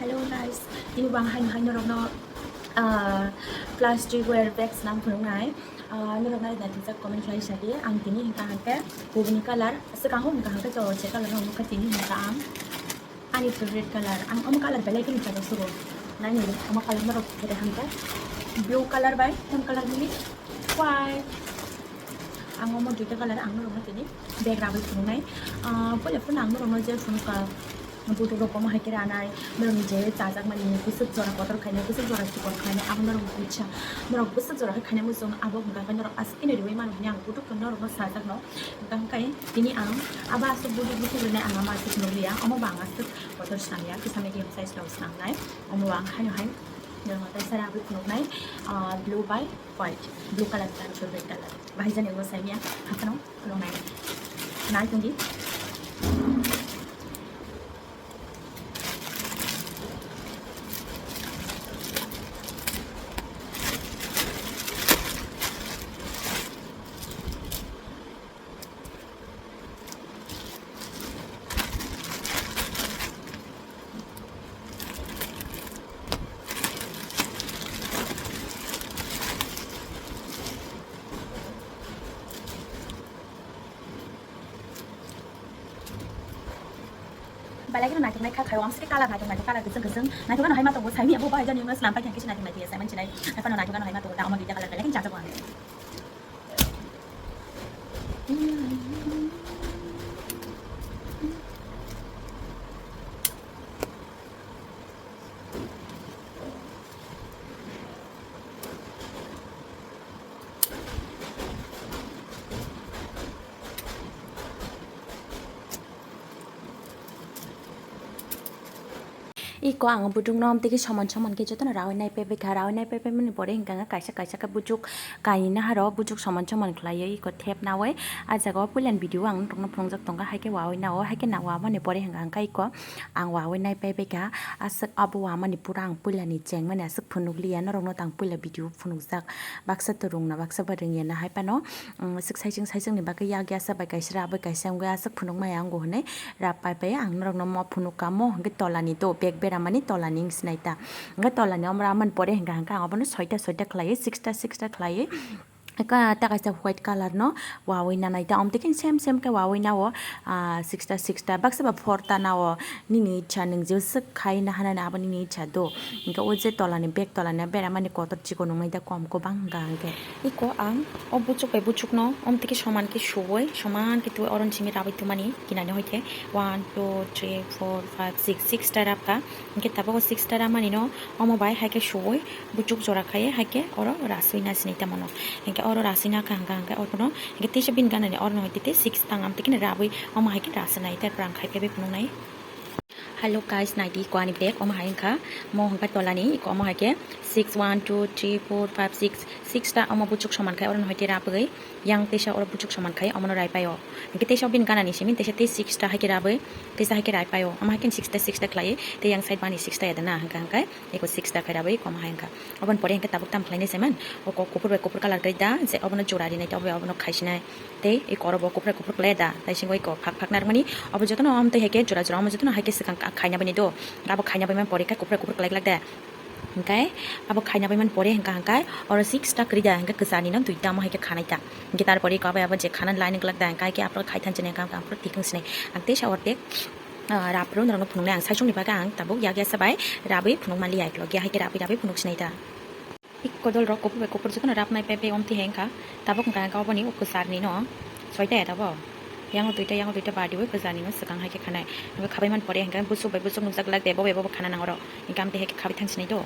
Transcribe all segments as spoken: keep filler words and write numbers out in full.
Hello guys, tini bo ang haino haino rokno, ah, plastic wear bag swnam phunuknai. Ah, norok nai naithokjak comment khlai sadi. Ang tini hwnka hwnkhe kubuni colour, swkang hwnka hwnkhe chorse colour rok nukha, tini hwnka ang ani favorite colour. Ang omo colour belai kheno chajak sugo. Naini omo colour norok khere hwnkhe blue colour bai hwn colour ni white. Ang omo duita colour ang norokno tini bag rabwi phunuknai. Ah, puila phano ang norokno je phunukha, butukrok omo hai khe ranai, norokni je chajakmani bwswk jora kotor khainai, bwswk jora chikon khainai, abo norok bucha. Norok bwswk jora khe khainai muchung, abo hwnka khe norok askeno riwi mano hwnwi ang butuk norokno sajakno. Hwnka hwnkhe tini ang abo aswk butuk butuk rinai ang amo aswk nukliya, omo bo ang aswk kotor swnamya, kisa medium size rok swnamnai. Omo bo ang haino hai norokno teisa rabwi phunuknai, ah, blue bai white, blue colour, red colour. Bahai jani omo saimya, haphano phunuknai. Nai tongdi. Belai kheno naithok nai kha khaio, ang sike colour naithok naithok, colour kwchwng kwchwng naithok ano hai ma tongo, saimya bo bahai jani wngno swnam pai thang khe se naithok naithok ya, sai manchi nai. Hai phano naithok ano hai ma tongo, da omo duita colour belai kheno chajak o ang. Iko ang buchuk no amtwi khe soman soman khe jotono rawi nai paipai kha, rawi nai paipai mani pore hwnkha khe kaisa kaisa khe buchuk kainwi naharo buchuk soman soman khlaiwi iko thep nawi. Ah jaga o puilani video ang norokno phunukjak tongo, hai khe wawi nao, hai khe na wamani pore hwnkha khe iko ang wawi nai paipai kha. Aswk abo wamani pura ang puilani chengmani aswk phunukliya, norokno tang puila video phunukjak, baksa to rwngna baksa ba rwngya na hai phano. Swk saichung saichung ni bagwi yak yasa bai kaisa rap bai kaisa wngwi aswk phunuk maya wngo hwnwi rap pai pai ang norokno mo phunuk kha, mo hwnkhe tolani do bag beramani tolani wng sinai ta. Hwnkhe tolani omo ramani pore hwnkha hwnkhe ang obono soita soita khlaiwi sixta sixta khlaiwi. Eka ta kaisa white colour no wawi nanai ta, omtwi khe same same khe wawi nao, ah, sixta sixta baksa ba phorta nao. Nini ichha nwng jeswk khai nahanani abo nini ichha do. Hwnkhe o je tolani bag tolani beramani kotor chikon wngnai da kom kwbang hwnkha hwnkhe. Iko ang o buchuk bai buchukno omtwi khe soman khe suwoi soman khe twi oron simi rabai twmani kinani hoite one, two, three, four, five, six, six ta rapkha. Hwnkhe tabuk o six ta ramanino omo bai hai khe suwoi buchuk jora khai hai khe oro raswi na sinai tamo no. Hwnkhe oro raswi na kha hwnkha hwnkhe oro no hwnkhe teisa bini ganani oro no hoite tei six tang amtwi kheno rabwi omo hai khe raswi nai tei phrang khai phaibai phunuknai. Hello guys, naidi iko ani bag omo hai wngkha, mo hwnkha tolani iko omo hai khe six, one, two, three, four, five, six, six ta omo buchuk soman khai oro no hai khe rabwi yang teisa oro buchuk soman khai omo no rai paio. Hwnkhe teisa bini ganani simi teisa tei six ta hai khe rabwi teisa hai khe rai paio, omo hai khe six ta six ta khlaiwi tei yang side bani six ta ya da na hwnkha hwnkhe iko six ta khai rabwi iko omo hai wngkha. Oboni pore hwnkhe tabuk tamo khlainai se man, o kok kuphur bai kuphur colour kai da je obono jora rinai tei obo obono khaisinai. Tei eko oro bo kuphur kuphur khlai da, tei singwi eko phak phak narwkmani. Obo jotono amtwi hai khe jora jora omo jotono hai khe swkang kha-, khaina baino do. Abo khaina bai man pore khe kuphur kuphur khlai glak da. Hwnkhe abo khaina bai man pore hwnkha hwnkhe oro six ta kwrwi da, hwnkhe kwcharni no duita omo hai khe khanai ta. Hwnkhe tarpore eko abai abo je khana line glak da, hwnkhe hai khe aphuru khai thanchini hwnkha hwnkhe aphuru tikung sinai. Ang teisa oro tei, ah, rap rw norokno phunuknai ang saichungni bagwi ang tabuk yak yasa bai rabwi phunuk manliya, eklogi hai khe rabwi rabwi phunuk sinai ta. Iko dol rok kuphur bai kuphur jotono rap nai pep pep omtwi hai wngkha. Tabuk wngkha hwnkhe oboni o kwcharni no soita ya tabuk. Yango duita, yango duita badiwi kwcharni no swkang hai khe khanai. Hwnkhe khabai man pore hwnkhe busuk bai busuk nukjak glak de, bo bai bo bo khana nang oro. Hwnkhe amtwi hai khe khabai thang sinai do.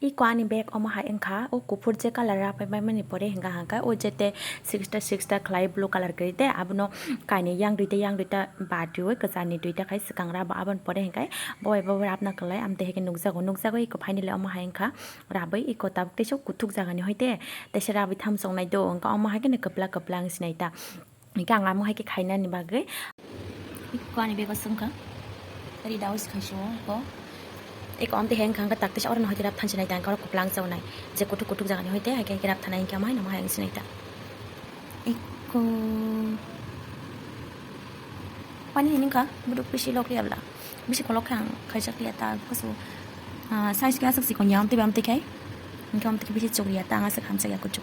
Iko ani bag omo hai wngkha, o kuphur je colour rap bai mani pore hwnkha hwnkhe o jete sixta sixta khlai blue colour kwrwi de, abono kainwi yang duita, yang duita badiwi kwcharni duita khai swkang rap, aboni pore hwnkhe bo bai bo rapna kwlai amtwi hai khe nukjago, nukjago iko finally omo hai wngkha. Rabwi iko tabuk teisa kuthuk jagani hoite teisa rabwi thamsok nai do, hwnkhe omo hai kheno kwpla kwpla wng sinai ta. Hwnkhe ang amo hai khe khainani bagwi iko ani bego swngkha. Ri daos khaisio iko. Iko amtwi hai wngkha hwnkhe tak teisa oro no hoite rap thansinai ta, hwnkhe oro kwpla wng chaunai. Je kuthuk kuthuk jagani hoite hai khe rap thanai hwnkhe omo hai no omo hai wng sinai ta. Iko. Pani ni wngkha, buduk bisi lok riyabla. Bisi kolok khe ang khaijak ya ta kusu, ah, size khe aswk chikon ya, amtwi ba amtwi khai. Hwnkhe amtwi khe bisi chukri ya ta, ang aswk hamjak ya kuchuk.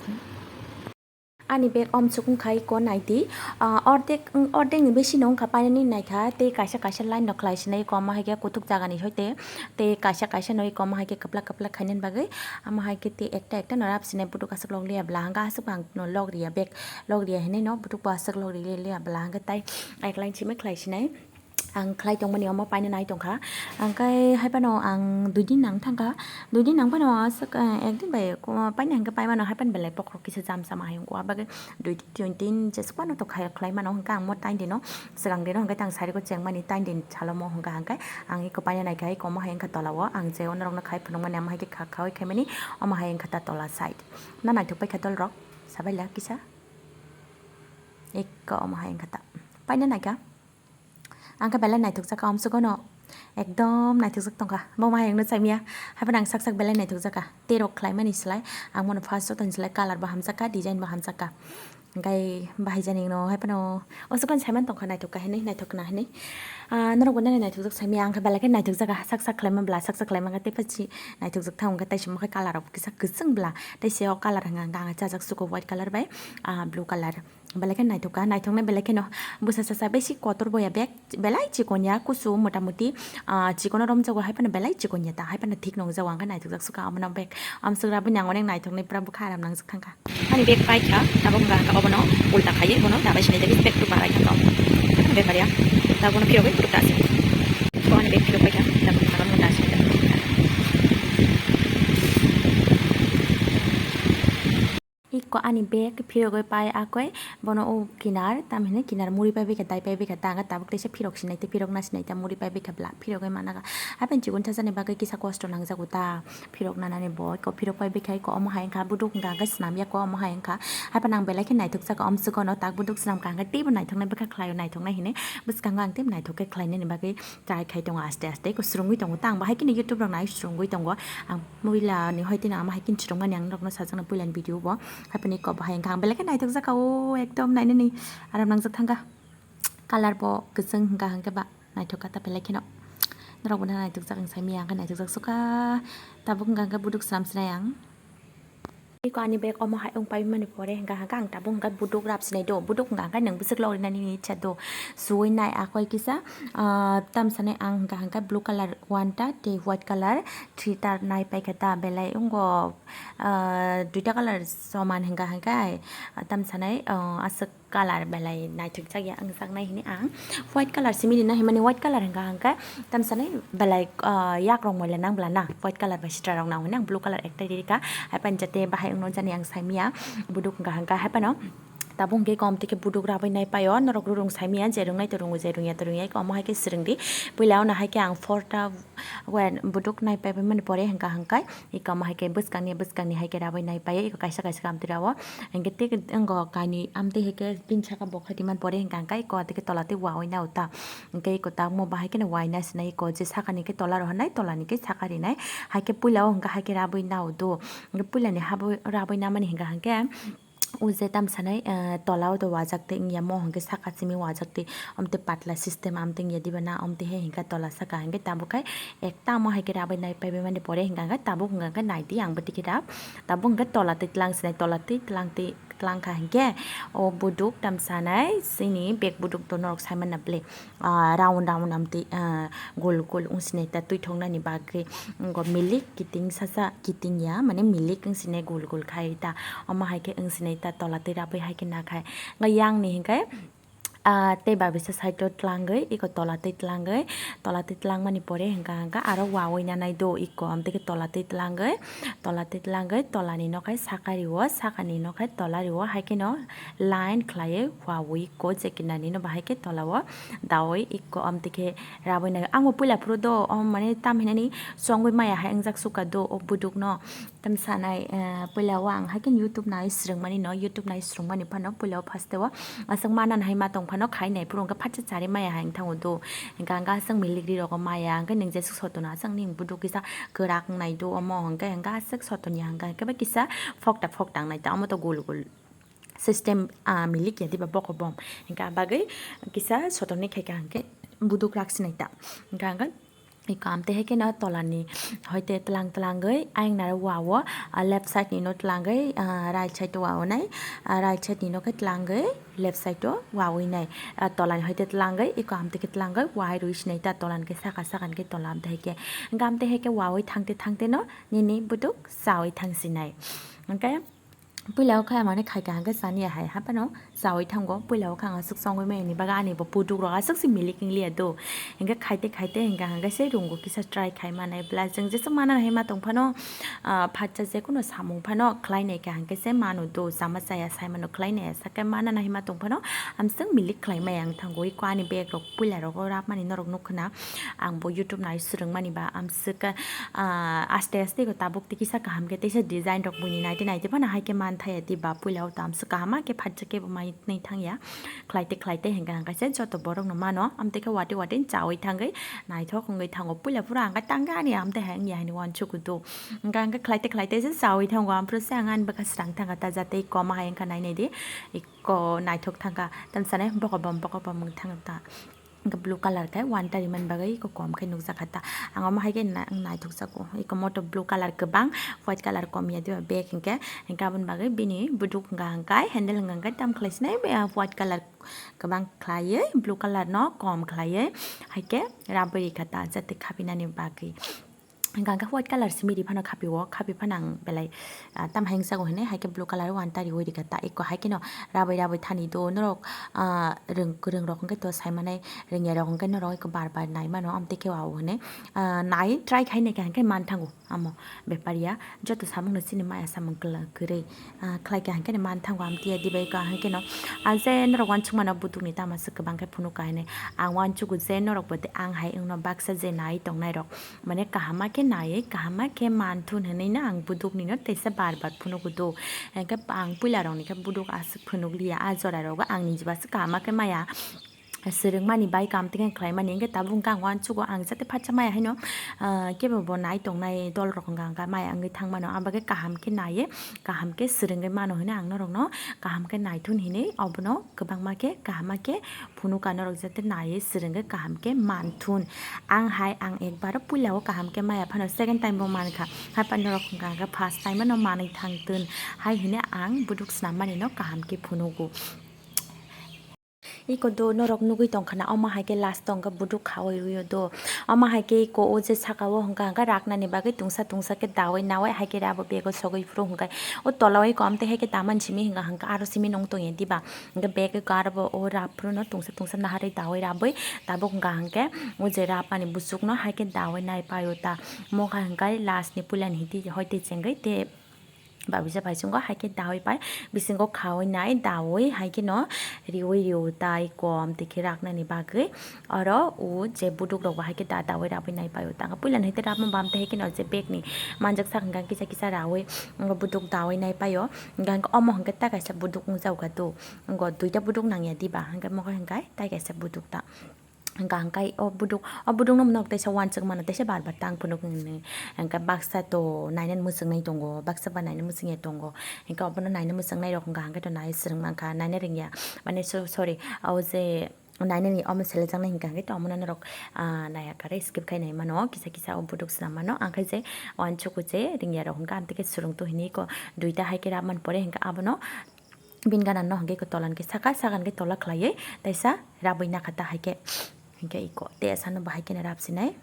Ani bag om chukung khai ko naidi, ah, ordek, ordek ni bisi no wngkha painani naikha, tei kaisa kaisa line rok khlai sinai, kom hai khe kuthuk jaga ni hoite, tei kaisa kaisa no kom hai khe kwplak kwplak khainani bagwi, amo hai khe tei ekta ekta no rap sinai, butuk aswk log liya bla hwnkhe aswk ang no log riya bag. Log riya hinwi no butuk bo aswk log riya bla hwnkhe tai ek line simi khlai sinai. Ang khlai tongmani omo paina nai tongkha. Hwnkhe hai phano ang dui din nang thangkha. Dui din nang phano aswk, eh, ek din bai ko-, paina hwnkhe pai mano hai phano belai bokhorok kisa jam sama hai wngkha. Abagwi dui din, tin din jesuk phano to khai, khlai mano hwnkhe ang mo tain dino. Swkang dino hwnkhe tang sari ko chengmani tain din salomo hwnkha hwnkhe ang eko paina naikha, eko omo hai wngkha tola o. Ang je onorokno khai phunukmani amo hai khe kha, khaui khaimani omo hai wngkha ta tola side. Na naithok paikha dolrok, sabaila kisa. Ekka omo hai wngkha ta. Paina naikha. Ang khe belai naithokjak kha, omswkano ekdom naithokjak tongkha. Bo ma hayungno chaimya. Haiphano ang sak sak belai naithokjak kha. Terok khlaimani slai, ang bono first jotoni slai colour bo hamjak kha, design bo hamjak kha. Hwnkhe bahai jani no haiphano, oswkano saiman tongkha naithok kha hinwi, naithok khna hinwi. Ah, norok bo nini naithokjak saimya, ang khe belai khe naithokjak kha, sak sak khlaima bla, sak sak khlaima khe tei pachi naithokjak tha, hwnkhe taisimo khe colour rok kisa kwchwng bla, tei se o colour hwnka hwnka ang chajak suko white colour bai, ah, blue colour. Belai khe naithok kha, naithoknai belai kheno bwsa sasa besi kotor boya bag, belai chikon ya, kusu motamuti, ah, chikono romjago, haiphano belai chikon ya ta, haiphano thik nungjago, ang khe naithokjak sukha omono bag. Amswk rabwi nang onek naithoknai pura bwkha aram nangjak thangkha. Ani bag paikha, tabuk hwnka hwnka obono ulta khaiwi bono dabai sinai jagwi bag tu barai thangkha omo. Ani bag ya, tabuk bono phirogwi kutuk ta aswk. Bo ani bag phirok paikha, tabuk hwnka hwnka ta aswk. Iko ani bag phirogwi pai akoi bono o kinar, tamhinwi kinar muri paibaikha, dai paibaikha, ta hwnka tabuk teisa phirok sinai tei phirok na sinai ta muri paibaikha bla phirogwi manakha. Hapheno chikon sajani bagwi kisa kosto nangjago ta phirok nanani bo, iko phirok paibaikha, iko omo hai wngkha buduk hwnka hwnkhe swnamya ko omo hai wngkha. Haphano ang belai khe naithokjak kha, omswkano tak buduk swnamkha hwnkhe teibo naithoknai bwkha khlaio, naithoknai hinwi bwskango ang teibo naithok khe khlainani bagwi try khai tongo aste aste, iko swrwngwi tongo ta ang bo hai kheno YouTube rok nai swrwngwi tongo ang. Puila ni hoi tini ama hai kin chirok mani ang norok no sajak na puila ni video bo. Hai pini kok bahai wngkha ang belai khe naithok jak kha o ekdom nainani aram nangjak thang kha. Colour bo kwchwng hwnkha hwnkhe ba naithok kha ta belai kheno. Norok bo naithok jak wng sai maya hwnkhe naithok jak sukha. Tabuk hwnkha hwnkhe buduk swnam sinai ang. Tei ko ani bag omo hai wng pai mani pore hwnkha hwnkhe ang tabuk hwnkhe buduk rap sinai do. Buduk hwnkha hwnkhe nwng bwswk logri nani ni icha do. Suwi nai akhoi kisa, ah, tam sanai ang hwnkha hwnkhe blue colour one ta tei white colour three ta nai paikha ta belai wngo. Ah, duita colour soman hwnkha hwnkhe tam sanai, ah, aswk colour belai naithok jak ya wngjaknai hinwi ang white colour simi rina himani white colour hwnkha hwnkhe tam sanai belai, ah, yak rok moila nang bwla na white colour bai sitra rok nang hwnwi ang blue colour ekta rika hai pani jate bahai wngno jani ang saimya buduk hwnkha hwnkha hai pano. Tabuk hwnkhe kom tei khe buduk rabwi nai paio, norok rwrwng saimaya, je rwngnai to rwngo, je rwngya to rwngya, omo hai khe swrwngdi. Puila ono hai khe ang phor ta wen buduk nai pai mani pore hwnkha hwnkhe, iko omo hai khe bwskangni, bwskangni hai khe rabwi nai paio, iko kaisa kaisa khe amtwi rao. Hwnkhe tei wngo kainwi amtwi hai khe bini saka bo khai twi man pore hwnkha hwnkhe, iko tei khe tola tei wawi nao ta. Hwnkhe iko tabukmo bahai kheno waina sinai, iko je sakani khe tola rohornai, tolani khe saka rinai. Hai khe puila o hwnkha hai khe rabwi nao do. Hwnkhe puilani habwi rabwi namani hwnkha hwnkhe, o je tam sanai, eh, tola o to wajak tei wngya, mo hwnkhe saka simi wajak tei, omtwi patla system amtwi wngya diba na, omtwi he hwnkha tola saka hwnkhe tabuk khai ekta mo hai khe rabwi nai paibai mani pore hwnkha hwnkhe tabuk hwnkha hwnkhe naidi ang bo twi khe rap. Tabuk hwnkhe tola twi tlang sinai, tola twi tlang twi tlang kha hwnkhe o buduk tam sanai chini bag buduk to norok sai manna ble. Ah, round round amtwi, ah, gol gol wng sinai ta twi thoknani bagwi. Wngkha milik kiting sasa kiting ya, mane milik wng sinai gol gol khai ta. Omo hai khe wng sinai ta tola twi rabwi hai khe na khai. Wngkha yang ni hwnkhe, ah, tei babisa side o tlangwi, iko tola twi tlangwi, tola twi tlangmani pore hwnkha hwnkha aro wawi nanai do iko, amtwi khe tola twi tlangwi, tola twi tlangwi, tola ni nokhai saka rio, saka ni nokhai tola rio, hai kheno line khlaiwi wawi ko je kinani no bahai khe tola o dawi ikko amtwi khe rabwi nai. Ang bo puila phuru do, o mane tam hinani chongwi maya hai wngjak sukha do o buduk no. Tam sanai, eh, puila o ang hai khe YouTube nai swrwngmani no, YouTube nai swrwngmani phano puila o first o aswk mana hai ma tong phano khai nai phuru hwnkhe phatsa chari maya hai wng thango do. Hwnkha hwnkha aswk milik ri rogo maya hwnkhe nwng jeswk sotono aswk ning buduk kisa kwrak wngnai do omo hwnkhe hwnkha aswk soton ya hwnkha hwnkhe bai kisa phokta phokta wngnai ta omo to gul gul. System, ah, milik ya diba bokol bom. Hingke ah bagwi kisa sotonwi khaikha hingke buduk rak sinai ta. Hingka hingke iko amte hai keno tolani hoite tlang tlangwi ayang naro wao, ah, left side ni no tlangwi, ah, right side wao nai, ah, right side ni no khe tlangwi left side o wawi nai, ah, tolani hoite tlangwi iko amte khe tlangwi wai rwi sinai ta tolani khe saka saka ni khe tola amte hai khe. Hingka amte hai khe wawi thangte thangte no nini buduk chawi thang sinai. Hingke puila o khe mane khai kaham khe chani ya hai haphano chawi thango. Puila o khe ang aswk chongwi maya ni bagwi ani bo buduk rok aswk se milik wng liya do. Hingke khaite khaite hingka hingke se rungo kisa try khai manai bwla chwng jesa mana hai ma tong phano, ah, phatsa je kuno samung phano khlai nai kha hingke se manu do chama chaya sai mano khlai nai ya sakhe mana hai ma tong phano amswk milik khlai maya wng thango. Iko ani bag rok puila rogo rap mani norok nuk khna ang bo YouTube nai swrwng mani ba amswk, ah, aste aste ko tabuk tei kisa kaham khe teisa design rok buini naite naite phano hai khe man thaya di ba puila o tamswk kaham khe phatsa khe bo mai nai thang ya khlaite khlaite hingka hingka se joto borok no mano amte khe wati wati chawi thangwi naithok wngwi thango puila phuru ang khe tang ani amte hai wngya hini uansuk do hingka hingka khlaite khlaite se chawi thango amphuru se ang ani bwkha swrang thangkha ta jatei koma hai wngkha nai nai di. Ko naithok thangkha tamsane bokobom bokobom wng thangkha ta. Hingke blue colour khe wantari man bagwi iko kom khe nukjakha ta. Ang omo hai khe na-, naithok jago. Iko moto blue colour kwbang, white colour kom ya diba bag hingke. Hingke aboni bagwi bini buduk hingka hingkai handle hingka hingkai tam khlai sinai, ah, white colour kwbang khlaiwi, blue colour no kom khlaiwi, hai khe rabwi rikha ta jate khapinani bagwi. Hingka hingke white colour simi ri phano khapi o, khapi phano ang belai, ah, tam hai wngsago hinui, hai khe blue colour o wantari wi rikha ta. Iko hai kheno rabwi rabwi thani do norok, ah, rwng, kwrwng rok hingke to sai manai, rwngya rok hingke norok iko bar bar nai mano, amtwi khe wao hinui, ah, nai try khai nai kha hingke man thango amo bepariya. Joto samung no chini maya samung kwla-, kwrwi. Ah, khlai kha hingke man thango amtwi ya dibai kha hingke no. Ah, je norok uansuk mano buduk ni tama swk kwbang khe phunuk kha hinui. Ang uansuk je norok bo de ang hai wngno baksa je nai tongnai rok. Mane kaham khe nai, kaham khe man thun hinui no ang buduk ni no teisa bar bar phunuk do. Hingke ang puila rok ni khe buduk aswk phunuk liya. Ah, jora rogo ang ni jiba swk kaham khe maya. Swrwngmani bai kam tei khe khlaimani, hingke tabuk hingke ang uansugo, ang jate phatsa maya haino, ah, kebo bo nai tongnai dol rok hwnka hwnka maya wngwi thangmano, abagwi kaham khe naiwi, kaham khe swrwngwi mano hinwi ang norokno kaham khe naithun hinwi obono kwbangma khe kaham khe phunuka norok jate naiwi swrwngwi kaham khe manthun. Ang hai ang ekbaro puila o kaham khe maya phano second time bo mankha, haiphano norok hwnka hwnka first time no manwi thangtun hai hinwi ang buduk snam mani no kaham khe phunugo. Iko do norok nugwi tongkha na, omo hai khe last o hwnka buduk khaui rwio do. Omo hai khe iko o je saka o hwnka hwnka raknani bagwi tungsa tungsa khe daui naui hai khe rabo bego sogwi phuru hwnka. O tola o iko amtwi hai khe daman simi hwnka hwnka aro simi nung tongya diba. Hwnka beg iko aro bo o rap phuru no tungsa tungsa naharwi daui rabwi tabuk hwnka hwnkhe o je rap ani buchuk no hai khe daui nai paio ta. Mokha hwnka last ni puila ni hiti hoi twi chengwi te. Babisa phaichungo hai khe daui pai bisingo khaui nai daui hai kheno riui riui tai kom tei khe raknani bagwi oro o je buduk rok bo hai khe da daui rabui nai pai o tang puila ni hai khe rabma bam tei hai kheno je bag ni manjak sak hwnka kisa kisa raui buduk daui nai pai o hwnka hwnkhe omo hwnkhe ta kaisa buduk wngjago do wngkha duita buduk nangya diba hwnkhe mokhe hwnkhe tai kaisa buduk ta. Hwnka hwnkhe o buduk, o budukno nok teisa uansuk mano, teisa bar bar tang phunuk hinwi. Hwnka baksa to nainani mwchwknai tongo, baksa ba nainani mwchwkya tongo. Hwnka obono nainani mwchwknai rok hwnka hwnkhe to nai swrwng mankha, naina rwngya. Mane so-, sorry, o je nainani omo selejaknai hwnka hwnkhe to omono norok, ah, naiya kare skip khai nai mano, kisa kisa o buduk swnam mano. Ang khe je uansugo je rwngya rok hwnka amtwi khe swrwng to hinwi ko duita hai khe rap man pore hwnka abono bini gana no hwnkhe iko tola hwnkhe saka, saka hwnkhe tola khlaiwi taisa rabwi nakha ta hai khe. Hwnkhe iko tei asano bo hai kheno rap sinai.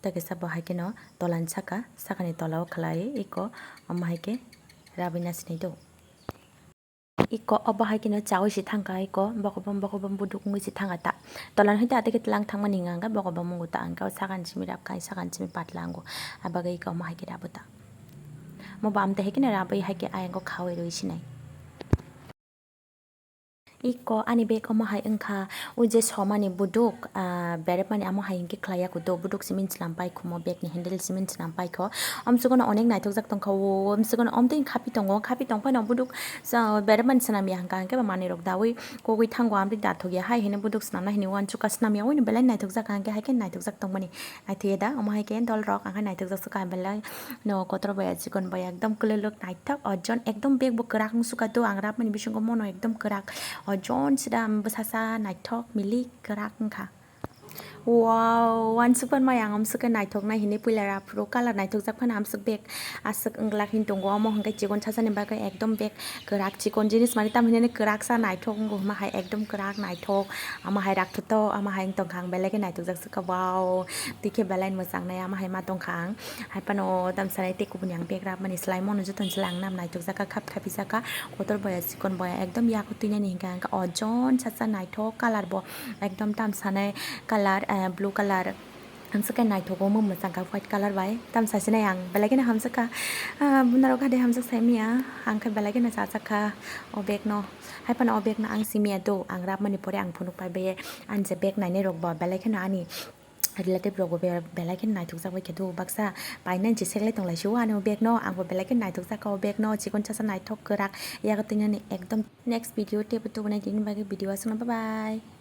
Tei kaisa bo hai kheno tola ni saka, saka ni tola o khlaiwi iko omo hai khe rabwi na sinai do. Iko obo hai kheno chaui se thangkha iko bokobom bokobom buduk wngwi se thangkha ta. Tola ni hwnkhe atwi khe tlang thangmani hwnka hwnkhe bokobom wngo ta hwnkhe o saka ni simi rap khai saka ni simi patla wngo. Abagwi iko omo hai khe rabo ta. Mo bam tei hai kheno rabwi hai khe ayang o khaui rwi sinai. Iko ani bag omo hai wngkha, o je somani buduk, ah, berepmani amo hai hwnkhe khlaiya kudo, buduk simi swnam pai khumo, bag ni handle simi swnam pai kho. Omsugano onek naithokjak tongkha o, omsugano omtwi khapi tongo, khapi tongphano buduk sa-, berepmani swnamya hwnkha hwnkhe bo manwirok daui kogwi thango, amtwi dathokya hai hwnwi buduk swnamna hwnwi uansukha, swnamya oino belai naithokjak hwnkhe hai khe naithokjak tongmani. Naithoya da, omo hai khe dol rok, ang khe naithok jak sukha belai no kotor bai ya, chikon bai ya, ekdom kwlwlwk naithok, ojon ekdom bag bo kwrak wng sukha do, ang rapmani bisingo mono ekdom kwrak. Jon sida bwsasa naithok milik kwrak wngkha. Wow, wansukmani ang amswk khe naithoknai hinwi puila ra phuru colour naithokjak phano amswk bag aswk wnglak hin tongo, omo hwnkhe chikon sasani bagwi ekdom bag kwrak chikon jinis mani tamo hinwi kwraksa naithok wngo hwnma hai ekdom kwrak naithok. Ama hai rakthoto ama hai wng tongkha ang belai khe naithokjak swkha. Wow, tikhe belai mwchangnai ama hai ma tongkha ang. Hai phano tamsa nai tei kubuni ang bag rabmani swlai mano jotono swlai ang nam naithokjak kha khap khapi jaka kotor boya chikon boya ekdom yak twinani hinkhe ang khe ojon sasa naithok colour bo ekdom tamsa nai colour blue colour. Ang swkhe naithogo omo mwchangkha white colour bai tamsa sinai ang belai kheno hamjakha. Bunarok hade hamjak saimanya ang khe belai kheno chajakha o bag no. Hai phano o bag no ang simiya do ang rabmani pore ang phunuk pai bai ani je bag nainai rok bo belai kheno ani relative rok bo belai kheno naithokjak bai khe do baksa painani je seklai tonglaisio ani o bag no ang bo belai kheno naithokjakha o bag no chikon sasa naithok kwrak yago twinani ekdom next video teibo tubunai tini bagwi video aswkno bye bye.